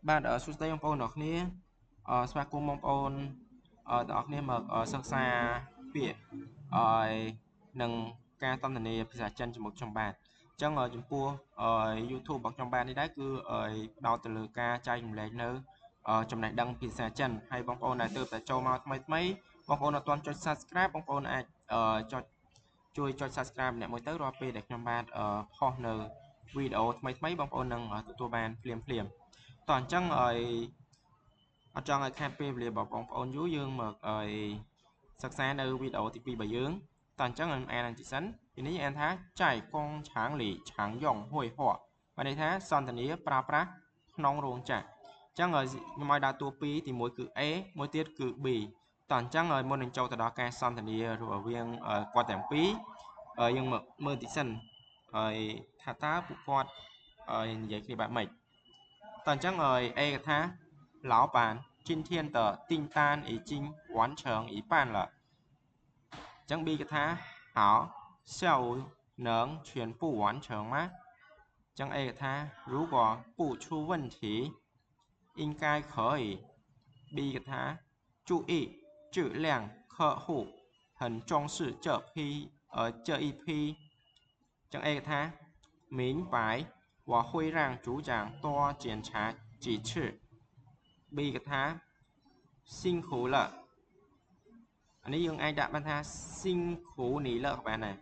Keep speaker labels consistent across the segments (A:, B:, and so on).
A: បាទសួស្តីបងប្អូនទាំងអស់គ្នាស្វាគមន៍បងប្អូនទាំងអស់គ្នាមកសិក្សាពាក្យអឺនិងការសន្ទនាភាសាចិនជាមួយខ្ញុំបាទអញ្ចឹងចំពោះ YouTube របស់ខ្ញុំបាទនេះដែរគឺផ្ដោតទៅលើការចែករំលែកនៅចំណេះដឹងភាសាចិនហើយបងប្អូនដែលទើបតែចូលមកថ្មីថ្មីបងប្អូនអត់ទាន់ចុច Subscribe បងប្អូនអាចចុចជួយចុច Subscribe ម្នាក់មួយទៅរាល់ពេលដែលខ្ញុំបាទផុសនៅវីដេអូថ្មីថ្មីបងប្អូននឹងទទួលបានភ្លាមភ្លាមតោះអញ្ចឹងឲ្យអត់ចង់ឲ្យខាតពេលវេលារបស់បងប្អូនយូរយើងមកឲ្យសិក្សានៅវីដេអូទី2របស់យើងតោះអញ្ចឹងខ្ញុំអានបន្តិចសិនពីនេះអានថាចៃកងឆាងលីឆាងយ៉ងហួយហក់បានន័យថាសន្ទនាប្រើប្រាស់ក្នុងរោងចក្រអញ្ចឹងខ្ញុំឲ្យដើរតួ2ទី1គឺ A មួយទៀតគឺ B តោះអញ្ចឹងមុននឹងចូលទៅដល់ការសន្ទនារវាងគាត់ទាំងពីរយើងមកមើលតិចសិនហើយថាតើពួកគាត់និយាយគ្នាបែបម៉េចតោះអញ្ចឹង A គាត់ថា老板今天的订单已经完成一半了អញ្ចឹង B គាត់ថា好下午能全部完成吗អញ្ចឹង A គាត់ថា如果不出问题应该可以 B គាត់ថា注意质量客户很重视这一批អញ្ចឹង A គាត់ថា明白我会让组长多检查几次 B គាត់ថា辛苦了អានេះយើងអាចដាក់បានថា辛苦你了ក៏បានដែរ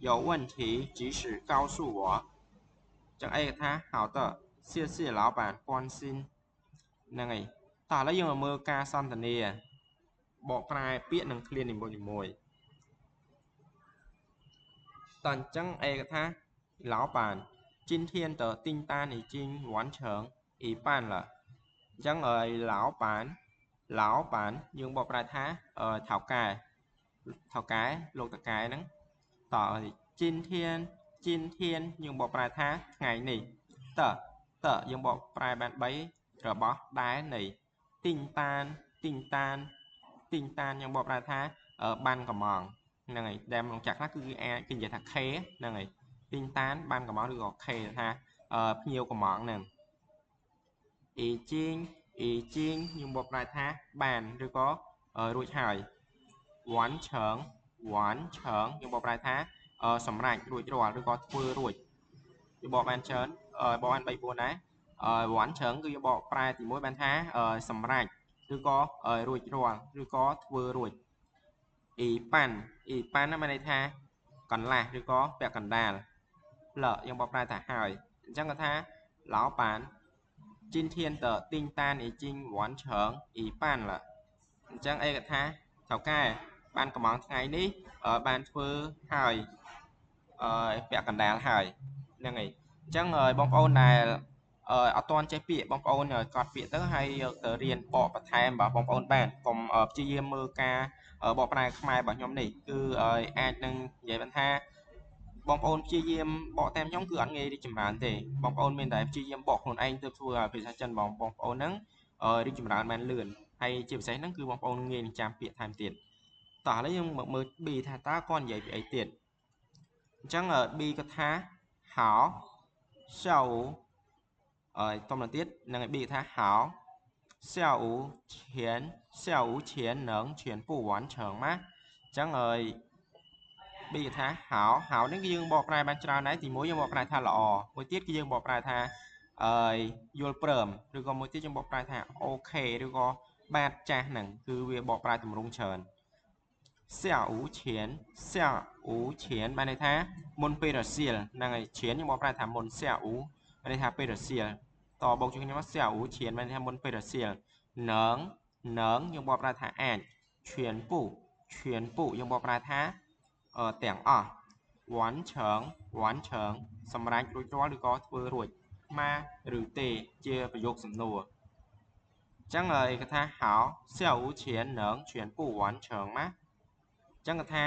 A: 有问题及时告诉我ចឹង A គាត់ថា好的谢谢老板关心ហ្នឹងហើយតោះឥឡូវយើងមកមើលការសន្ទនាបកប្រែពាក្យនិងឃ្លានីមួយៗតោះអញ្ចឹង A គាត់ថា老板今天的订单已经完成一半了អញ្ចឹង老板老板យើងបកប្រែថាថៅកែថៅកែលោកតកែហ្នឹងតោះ今天今天យើងបកប្រែថាថ្ងៃនេះតតយើងបកប្រែបាន3របស់ដែរនៃទីងតានទីងតានទីងតានយើងបកប្រែថាបានកំងហ្នឹងហើយដែលមកចាក់ខ្លះគឺអាចគេនិយាយថាខេហ្នឹងហើយទីងតានបានកំងឬក៏ខេថាភ្ញៀវកំងហ្នឹងអ៊ីជីងអ៊ីជីងយើងបកប្រែថាបានឬក៏រួចហើយវ៉ាន់ឆើងវ៉ាន់ឆើងយើងបកប្រែថាសម្រេចរួចរាល់ឬក៏ធ្វើរួចយើងបកបានច្រើនបកបាន3 4ដែរវ៉ាន់ឆើងគឺយើងបកប្រែទី1បានថាសម្រេចឬក៏រួចរាល់ឬក៏ធ្វើរួចអ៊ីប៉ាន់អ៊ីប៉ាន់ហ្នឹងមានន័យថាកន្លះឬក៏ពាក់កណ្ដាលលយើងបកប្រែថាហើយអញ្ចឹងគាត់ថា老板今天的订单已经完成一半了អញ្ចឹងអីគាត់ថាថៅកែបានកំងថ្ងៃនេះបានធ្វើហើយពាក់កណ្ដាលហើយហ្នឹងហើយអញ្ចឹងបងប្អូនដែលអត់ទាន់ចេះពាក្យបងប្អូនកត់ពាក្យទៅហើយយកទៅរៀនបកបន្ថែមរបស់បងប្អូនបានកុំព្យាយាមមើលការបកប្រែខ្មែររបស់ខ្ញុំនេះគឺអាចនឹងនិយាយបានថាបងប្អូនព្យាយាមបកតាមខ្ញុំគឺអត់ងាយរីកចម្រើនទេបងប្អូនមានតែព្យាយាមបកខ្លួនឯងទើបធ្វើឲ្យភាសាចិនបងប្អូនហ្នឹងរីកចម្រើនបានលឿនហើយជាពិសេសហ្នឹងគឺបងប្អូនងាយនឹងចាំពាក្យថែមទៀតតោះឥឡូវយើងមកមើល B ថាតើគាត់និយាយពីអីទៀតអញ្ចឹង B គាត់ថា好下午តមកទៀតនឹង B ថា好下午前下午前能全部完成吗អញ្ចឹងហើយ B ថាហៅហៅនេះគឺយើងបកប្រែបានច្រើនដែរទី1យើងបកប្រែថាល្អមួយទៀតគឺយើងបកប្រែថាអឺយល់ព្រមឬក៏មួយទៀតយើងបកប្រែថាអូខេឬក៏បាទចាស់ហ្នឹងគឺវាបកប្រែទម្រង់ច្រើន下午前下午前បានន័យថាមុនពេលរសៀលហ្នឹងហើយ前យើងបកប្រែថាមុន下午បានន័យថាពេលរសៀលតបូកជួយគ្នាមក下午前បានន័យថាមុនពេលរសៀលនឹងនឹងយើងបកប្រែថាអាច全部全部យើងបកប្រែថាទាំងអស់完成完成សម្រេចរួចរាល់ឬក៏ធ្វើរួចម៉ាឬទេជាប្រយោគសំណួរអញ្ចឹងគេថា好下午前能全部完成吗អញ្ចឹងគេថា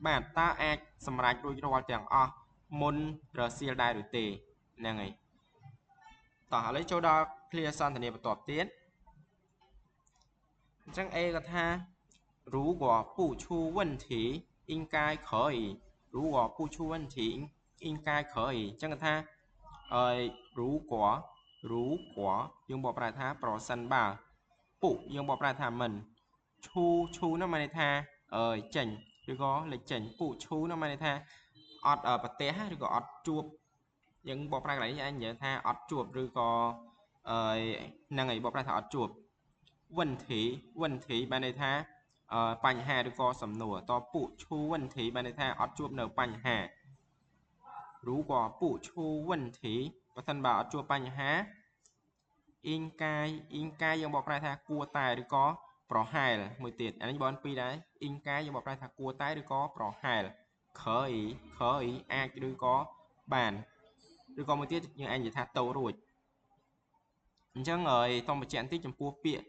A: បាទតើអាចសម្រេចរួចរាល់ទាំងអស់មុនរសៀលដែរឬទេហ្នឹងហើយតោះឥឡូវចូលដល់ឃ្លាសន្ទនាបន្ទាប់ទៀតអញ្ចឹង A គាត់ថា如果不出问题应该可以如果不出问题应该可以អញ្ចឹងគាត់ថា如果如果យើងបកប្រែថាប្រសិនបើពុយើងបកប្រែថាមិនឈូឈូនោះមានន័យថាចេញឬក៏លេចចេញពុឈូនោះមានន័យថាអត់ប្រទះឬក៏អត់ជួបយើងបកប្រែកន្លែងនេះឯងនិយាយថាអត់ជួបឬក៏ហ្នឹងហើយបកប្រែថាអត់ជួបវិនធីវិនធីបានន័យថាបញ្ហាឬក៏សំណួរតពុឈូវិនធីបានន័យថាអត់ជួបនៅបញ្ហាឬក៏ពុឈូវិនធីបើសិនបើអត់ជួបបញ្ហាអ៊ីងកាយអ៊ីងកាយយើងបកប្រែថាគួរតែឬក៏ប្រហែលមួយទៀតអានេះបងពីរដែរអ៊ីងកាយយើងបកប្រែថាគួរតែឬក៏ប្រហែលខអ៊ីខអ៊ីអាចឬក៏បានឬក៏មួយទៀតយើងអាចនិយាយថាទៅរួចអញ្ចឹងហើយសូមបញ្ជាក់បន្តិចចំពោះពាក្យ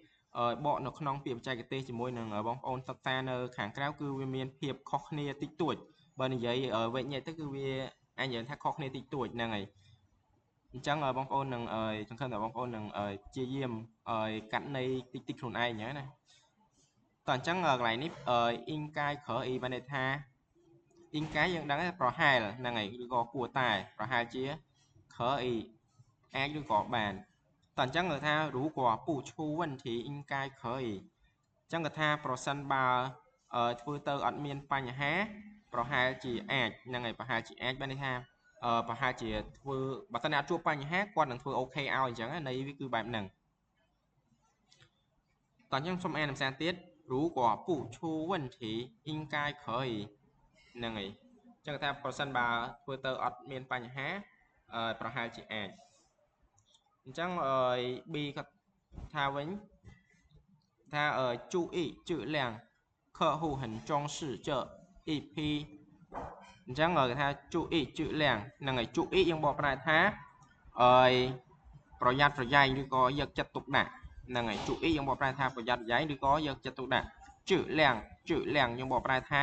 A: បកនៅក្នុងពាក្យបច្ចេកទេសជាមួយនឹងបងប្អូនសិក្សានៅខាងក្រៅគឺវាមានភាពខុសគ្នាតិចតួចបើនិយាយវែកញែកទៅគឺវាអាចនិយាយថាខុសគ្នាតិចតួចហ្នឹងហើយអញ្ចឹងបងប្អូននឹងសង្ឃឹមថាបងប្អូននឹងព្យាយាមកាត់ន័យតិចតិចខ្លួនឯងហ្នឹងណាតោះអញ្ចឹងកន្លែងនេះអ៊ីងកាយក្រអ៊ីបានន័យថាអ៊ីងកាយយើងដឹងថាប្រហែលហ្នឹងហើយឬក៏គួរតែប្រហែលជាក្រអ៊ីអាចឬក៏បានតោះអញ្ចឹងគេថា如果不出问题应该可以អញ្ចឹងគេថាប្រសិនបើធ្វើទៅអត់មានបញ្ហាប្រហែលជាអាចហ្នឹងហើយប្រហែលជាអាចបានន័យថាប្រហែលជាធ្វើបើសិនអត់ជួបបញ្ហាគាត់នឹងធ្វើអូខេឲ្យអញ្ចឹងន័យវាគឺបែបហ្នឹងតោះខ្ញុំសូមអានភាសាទៀត如果不出问题应该可以ហ្នឹងហើយអញ្ចឹងថាប្រសិនបើធ្វើទៅអត់មានបញ្ហាប្រហែលជាអាចអញ្ចឹង B គាត់ថាវិញថា注意质量客户很重视这一批អញ្ចឹងគេថា注意质量ហ្នឹងហើយ注意យើងបកប្រែថាប្រយ័ត្នប្រយែងឬក៏យកចិត្តទុកដាក់ហ្នឹងហើយ注意យើងបកប្រែថាប្រយ័ត្នប្រយែងឬក៏យកចិត្តទុកដាក់质量质量យើងបកប្រែថា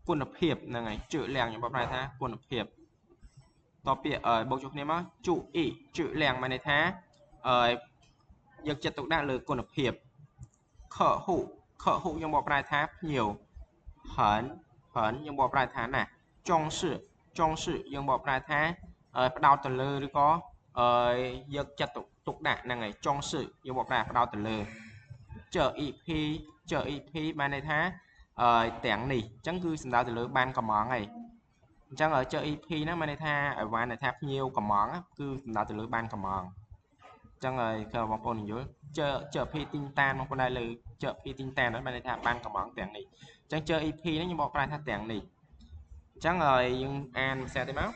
A: គុណភាពហ្នឹងហើយ质量យើងបកប្រែថាគុណភាពតពាក្យបូកចូលគ្នាមក注意质量មានន័យថាយកចិត្តទុកដាក់លើគុណភាព客户客户យើងបកប្រែថាភ្ញៀវ很很យើងបកប្រែថាណា重视重视យើងបកប្រែថាផ្ដោតទៅលើឬក៏យកចិត្តទុកដាក់ហ្នឹងហើយ重视យើងបកប្រែផ្ដោតទៅលើ这一批这一批បានន័យថាទាំងនេះអញ្ចឹងគឺសំដៅទៅលើបានកំងហើយអញ្ចឹង这一批ហ្នឹងមានន័យថាអីវ៉ាន់ថាភ្ញៀវកំងគឺសំដៅទៅលើបានកំងអញ្ចឹងហើយគឺបងប្អូនយល់这批订单បងប្អូនដែរលើ这批订单ហ្នឹងបានន័យថាបានកំងទាំងនេះអញ្ចឹង这一批ហ្នឹងខ្ញុំបកប្រែថាទាំងនេះអញ្ចឹងហើយយើងអានភាសាទេមក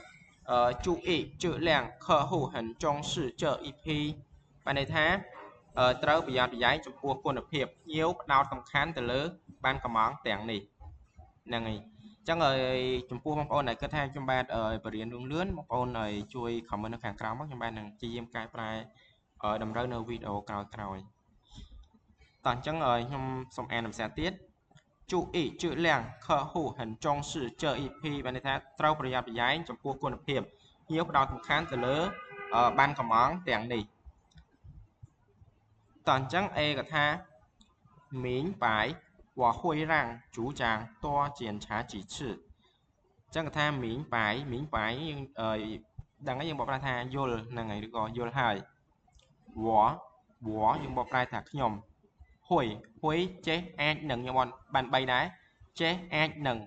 A: 注意质量客户很重视这一批បានន័យថាត្រូវប្រយ័ត្នប្រយែងចំពោះគុណភាពភ្ញៀវផ្ដោតសំខាន់ទៅលើបានកំងទាំងនេះហ្នឹងហើយអញ្ចឹងហើយចំពោះបងប្អូនដែលគិតថាខ្ញុំបាទបរៀនរឿងលឿនបងប្អូនឲ្យជួយ comment នៅខាងក្រោមមកខ្ញុំបាទនឹងព្យាយាមកែប្រែតម្រូវនៅវីដេអូក្រោយៗតោះអញ្ចឹងខ្ញុំសូមអានភាសាទៀត注意质量客户很重视这一批បានន័យថាត្រូវប្រយ័ត្នប្រយែងចំពោះគុណភាពភ្ញៀវផ្ដោតសំខាន់ទៅលើបានកំងទាំងនេះតោះអញ្ចឹង A ក៏ថា明白我会让组长多检查几次អញ្ចឹងគាត់ថា明白明白យើងដឹងហើយយើងបកប្រែថាយល់ហ្នឹងហើយឬក៏យល់ហើយ我我យើងបកប្រែថាខ្ញុំហ៊ុយហ៊ុយចេះអាចនឹងខ្ញុំបាន3ដែរចេះអាចនឹង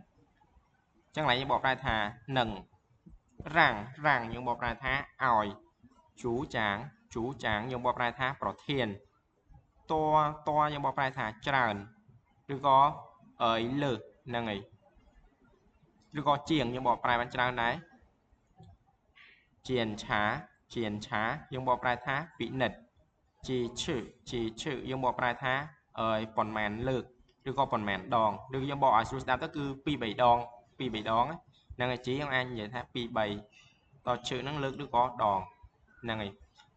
A: អញ្ចឹងឡើយយើងបកប្រែថានឹងរាំងរាំងយើងបកប្រែថាឲ្យជូចាងជូចាងយើងបកប្រែថាប្រធានតតយើងបកប្រែថាច្រើនឬក៏លើសហ្នឹងហើយឬក៏ជាងយើងបកប្រែបានច្រើនដែរជានឆាជានឆាយើងបកប្រែថាពិនិត្យជីឈឺជីឈឺយើងបកប្រែថាប៉ុន្មានលើកឬក៏ប៉ុន្មានដងឬយើងបកឲ្យស្រួលស្ដាប់ទៅគឺ2 3ដង2 3ដងហ្នឹងហើយជីយើងអាចនិយាយថា2 3តឈឺហ្នឹងលើកឬក៏ដងហ្នឹងហើយ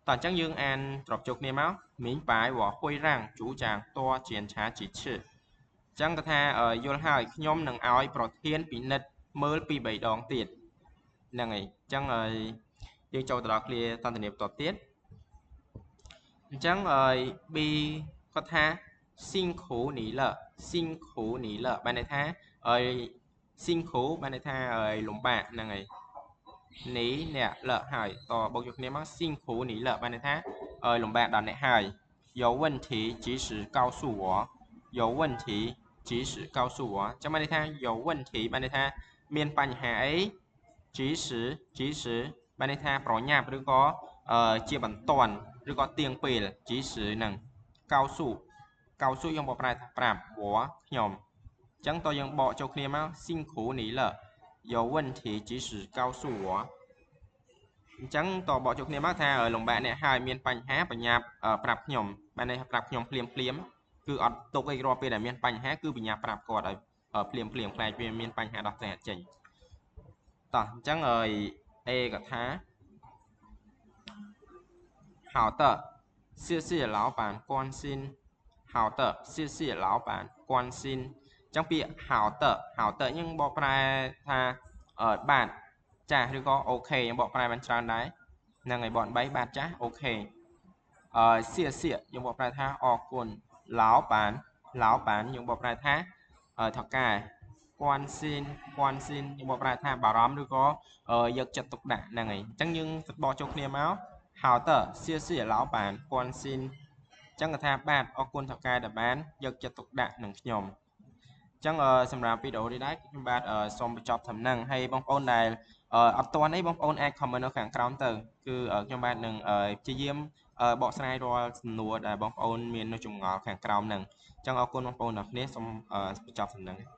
A: តោះអញ្ចឹងយើងអានត្រប់ចូលគ្នាមក明白我会让组长多检查几次អញ្ចឹងគាត់ថាយល់ហើយខ្ញុំនឹងឲ្យប្រធានពិនិត្យមើល2 3ដងទៀតហ្នឹងហើយអញ្ចឹងយើងចូលទៅដល់ឃ្លាសន្ទនាបន្ទាប់ទៀតអញ្ចឹង B គាត់ថា辛苦你了辛苦你了បានន័យថា辛苦បានន័យថាលំបាកហ្នឹងហើយ នីអ្នកលហើយតបូកយកគ្នាមក辛苦你了បានន័យថាលំបាកដល់អ្នកហើយ有问题及时告诉我有问题及时告诉我ចាំបានន័យថា有问题បានន័យថាមានបញ្ហាអី及时及时បានន័យថាប្រញាប់ឬក៏ជាបន្ទាន់ឬក៏ទៀងពេល及时នឹង告诉告诉យើងបកប្រែថាប្រាប់我ខ្ញុំអញ្ចឹងតើយើងបកចូលគ្នាមក辛苦你了有问题及时告诉我អញ្ចឹងតបកចូលគ្នាមកថាលំបាកអ្នកហើយមានបញ្ហាបញ្ញាប្រាប់ខ្ញុំបានន័យថាប្រាប់ខ្ញុំភ្លាមភ្លាមគឺអត់ទុកអីរាល់ពេលដែលមានបញ្ហាគឺបញ្ញាប្រាប់គាត់ឲ្យភ្លាមភ្លាមខ្លាចវាមានបញ្ហាដោះស្រាយអត់ចេញតោះអញ្ចឹងអេក៏ថា好的谢谢老板关心好的谢谢老板关心អញ្ចឹងពាក្យ好的好的យើងបកប្រែថាបាទចាស់ឬក៏អូខេយើងបកប្រែបានច្រើនដែរហ្នឹងហើយបន3បាទចាស់អូខេអឺសៀសៀយើងបកប្រែថាអរគុណ老板老板យើងបកប្រែថាថកែគួនស៊ីនគួនស៊ីនយើងបកប្រែថាបារម្ភឬក៏យកចិត្តទុកដាក់ហ្នឹងហើយអញ្ចឹងយើងបកចូលគ្នាមក好的谢谢老板关心អញ្ចឹងគាត់ថាបាទអរគុណថកែដែលបានយកចិត្តទុកដាក់នឹងខ្ញុំអញ្ចឹងសម្រាប់វីដេអូនេះដែរខ្ញុំបាទសូមបញ្ចប់ត្រឹមហ្នឹងហើយបងប្អូនដែលអត់ទាន់អីបងប្អូនអាច comment នៅខាងក្រោមទៅគឺខ្ញុំបាទនឹងព្យាយាមបកស្រាយរាល់សំណួរដែលបងប្អូនមាននៅចម្ងល់ខាងក្រោមហ្នឹងអញ្ចឹងអរគុណបងប្អូនទាំងគ្នាសូមបញ្ចប់ត្រឹមហ្នឹង។